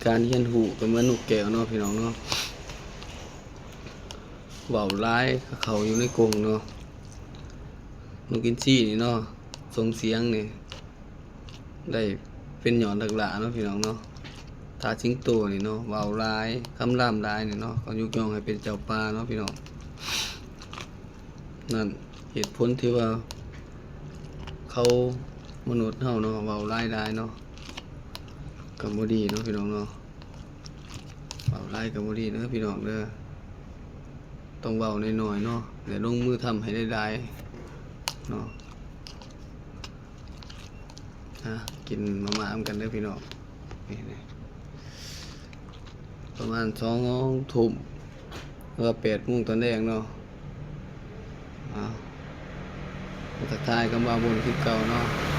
ການຮຽນຮູ້ກໍເໝືອນນົກແກ້ວເນາະ ພີ່ນ້ອງເນາະ, ເວົ້າຫຼາຍກໍເຂົ້າຢູ່ໃນກົງເນາະ. ນົກອິນຊີນີ້ເນາະ ສົ່ງສຽງນີ້ໄດ້ເປັນຍອດນັກລ່າເນາະ ພີ່ນ້ອງເນາະ. ຖ້າສິງໂຕນີ້ເນາະ ເວົ້າຫຼາຍ ຄຳລາມຫຼາຍນີ້ເນາະ ເຂົາຍົກຍ້ອງໃຫ້ເປັນເຈົ້າປ່າເນາະ ພີ່ນ້ອງ. ນັ້ນເຫດຜົນທີ່ວ່າເຂົາ ມະນຸດເຮົາເນາະ ເວົ້າຫຼາຍໆເນາະ ກໍບໍ່ດີເນາະ ພີ່ນ້ອງເນາະ. ເວົ້າຫຼາຍກໍບໍ່ດີເດີ ພີ່ນ້ອງເດີ, ຕ້ອງເວົ້າໜ້ອຍໆເນາະ ແລະ ລົງມືທຳໃຫ້ຫຼາຍໆເນາະ. ອ່ະ ກິນມາມ່ານຳກັນເດີພີ່ນ້ອງ. ນີ້ໆ ປະມານສອງທຸ່ມ ຫຼືວ່າແປດໂມງຕອນແລງເນາະ. ອ່າ ມາທັກທາຍກັບບ່າວບຸນຄືເກົ່າເນາະ.